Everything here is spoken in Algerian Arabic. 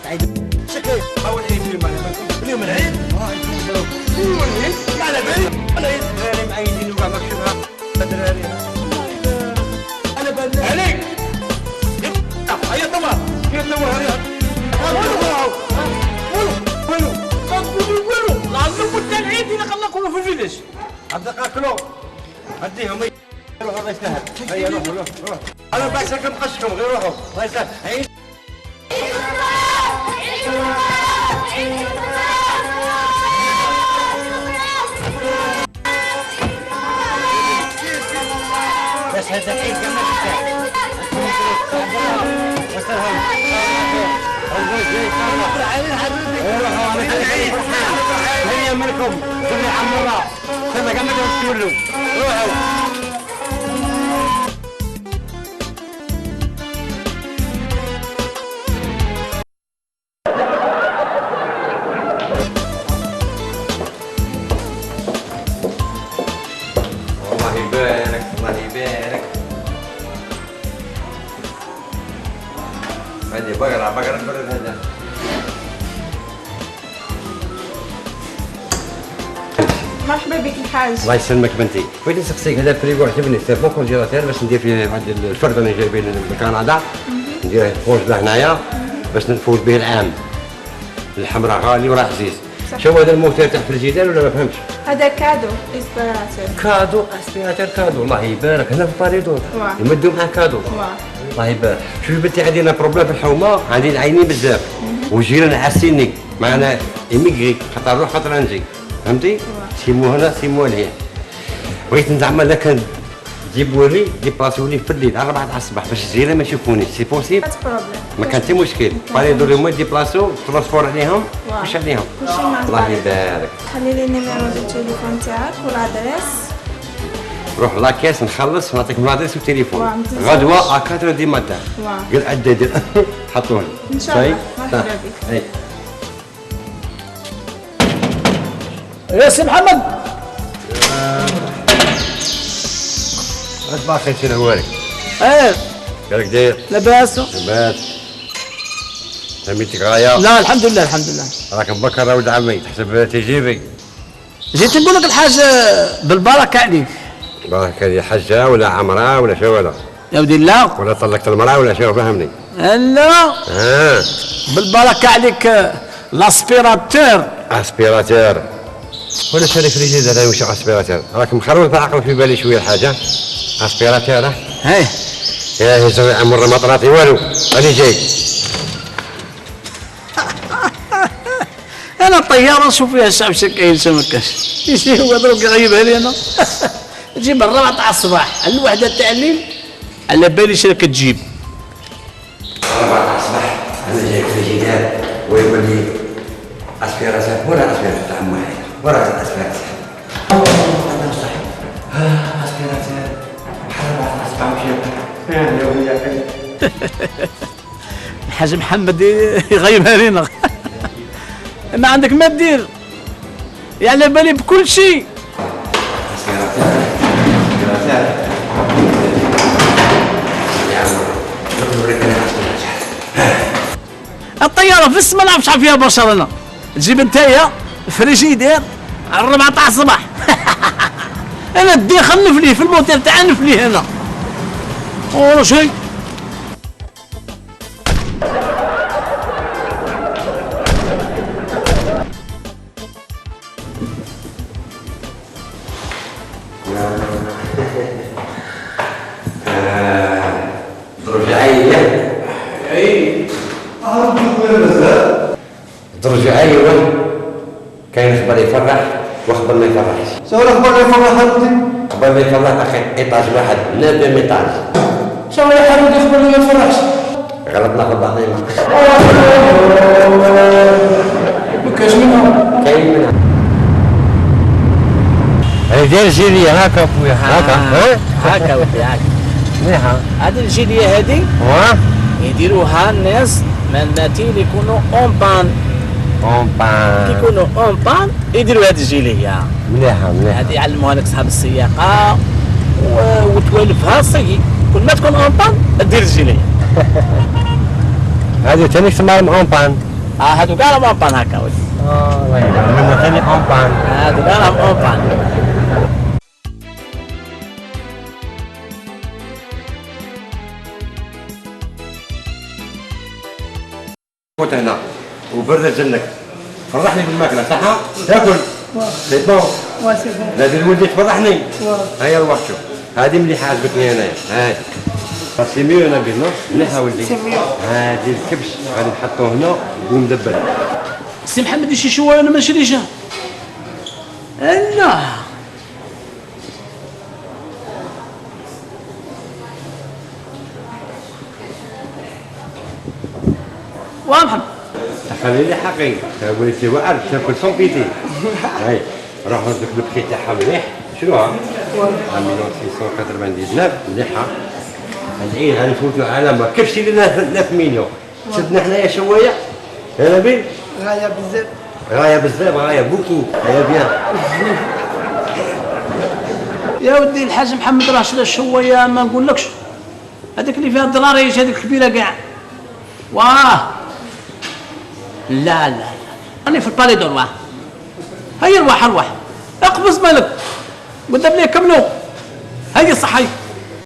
تعيد شكل اول عيد اليوم العيد اليوم العيد ما على بالي العيد دراري معيدين وكاع ما كشفها دراري على بالنا عليك هيا طبعا كيف تنور عليها والو والو ما تقولي والو العظم تاع العيد الا خلاكم في ال village عبد القادر هديهم روحوا الله يسهل هيا روحوا روحوا روحوا انا بعشقكم قشكم غير روحوا الله يسهل عيد بس هذا العيد كما تستاهل وصلهم هيا منكم كل عمرة سنة كما تقولوا روحوا. الله يبارك الله يبارك. هذه بقرة بقرة برد هذا. مرحبا بك الحاج. الله يسلمك بنتي، بغيت نسقسيك هذا الفريغو عجبني c'est bon congélateur باش ندير فيه واحد الفرد انا جايبين من كندا نديره فوج لهنايا باش نفوز به العام. الحمراء غالي وراه عزيز. شو هذا الموتور تاع فريجيدير ولا ما فهمتش؟ هذا cadeau aspirateur. cadeau aspirateur cadeau الله يبارك هنا في باريدور يمدوا معاه cadeau. الله يبارك. شوفي بنتي عندنا problème في الحومه، عندي العينين بزاف والجيران عاسيني معنا immigré خاطر نروح خاطر نجي فهمتي؟ six mois هنا six mois لهيه. بغيت زعما لا كان تجيبوا لي ديبلاسيو لي في الليل على 4 تاع الصباح باش الجيران ما يشوفونيش c'est possible؟ ما كان حتى مشكل، باريدور هما ديبلاسو transport عليهم واش عليهم. الله يبارك. خلي لي numéro de téléphone تاعك وال adresse. روح la caisse نخلص ونعطيكم l'adresse والتليفون. غدوه à 4 du matin. قال عدد حطوه لي. ان شاء الله. مرحبا بك. يا سي محمد. غد باقي شنو هوالك؟ ايه قالك داير؟ لاباس لاباس. سميتك غاية؟ لا الحمد لله الحمد لله. راك مبكر ولد عمي تحسب تجيبي. جيت نقول لك الحاج بالبركة عليك. بركة هذه حجة ولا عمرة ولا شو ولا؟ يا ودي لا. ولا طلقت المرأة ولا شو فهمني؟ لا. بالبركة عليك l'aspirateur. aspirateur. ولا شاري فريجيدير هذا واش aspirateur؟ راك مخرب في عقلك في بالي شوية الحاجة. aspirateur هاي. يا زوي عمر ما طلعتي والو، راني جاي. انا الطيارة نشوف فيها الشعب كاين شي ما كاش. يجي هو دروك يغيبها لي انا. تجيب الرابعة تاع الصباح على الوحدة تاع الليل على بالي شنو كتجيب. الرابعة تاع الصباح انا جاي فريجيدير ويقول لي aspirateur ولا aspirateur تاع عمو ولا aspirateur. انا صح. aspirateur الرابعة تاع الصباح مشيت. الحاج محمد يغيبها لينا. ما عندك ما دير يعني بالي بكل شيء. الطيارة في السماء نعرف شحال فيها بشر انا. تجيب نتايا فريجيدير على 4 تاع الصباح. انا الداخل نفليه في الموتيل تاع نفليه انا. ولا شيء. درجة أيوة كاين خبر يفرح وخبر ما يفرحش. شنو الأخبار اللي يفرح حبيبي؟ خبر ما يفرح أخي étage واحد neuvième étage. شنو يا حبيبي الخبر اللي ما يفرحش؟ غلطنا في بعضينا. ما كاينش منها. كاين منها. هذه ديال الجيلية هاكا خويا هاكا هاكا ودي هاكا. مليحة. هذه الجيلية هذه يديروها الناس مالماتين يكونوا en panne. en panne كيكونوا en panne يديروا هذه الجيليه. مليحة مليحة. هذه يعلموها لك صحاب السياقه وتولفها صي كل ما تكون en panne دير الجيليه. هذه ثاني تسمى en panne. هادو كاع راهم en panne هكا ولدي. الله يبارك، منا ثاني en panne. هادو كاع راهم en panne. كنت هنا وبرد جنك، فرحني بالماكله، صح؟ تاكل، c'est bon؟ واه، c'est bon. لازم ولدي تفرحني. هيا روح شوف هذه مليحه، عجبتني انايا هذه، c'est mieux نبيل، non؟ مليحة ولدي. c'est mieux. هذه الكبش غادي نحطوه هنا ومدبل. سي محمد شي شوية انا ما نشريش. لا، واه محمد. خلي لي حقي، وليتي واعر، تاكل sans pitié. هاي روح دوك ال prix تاعها مليح، شنوها؟ 1 مليون 699، مليحة. العيد غادي نفوتوا علامة كبشي لنا 9 مليون، شدنا حنايا شوية يا نبيل. غاية بزاف. غاية بزاف، غاية beaucoup، غاية bien. يا ودي الحاج محمد راه شرا شويه، ما نقولكش هذيك اللي فيها الدراريج، هذيك الكبيرة كاع. واه، لا لا لا، راني في ال Palais d'Or. واه، هيا رواح رواح، اقبز مالك قدام لي كملوا. هيا صح، هيا.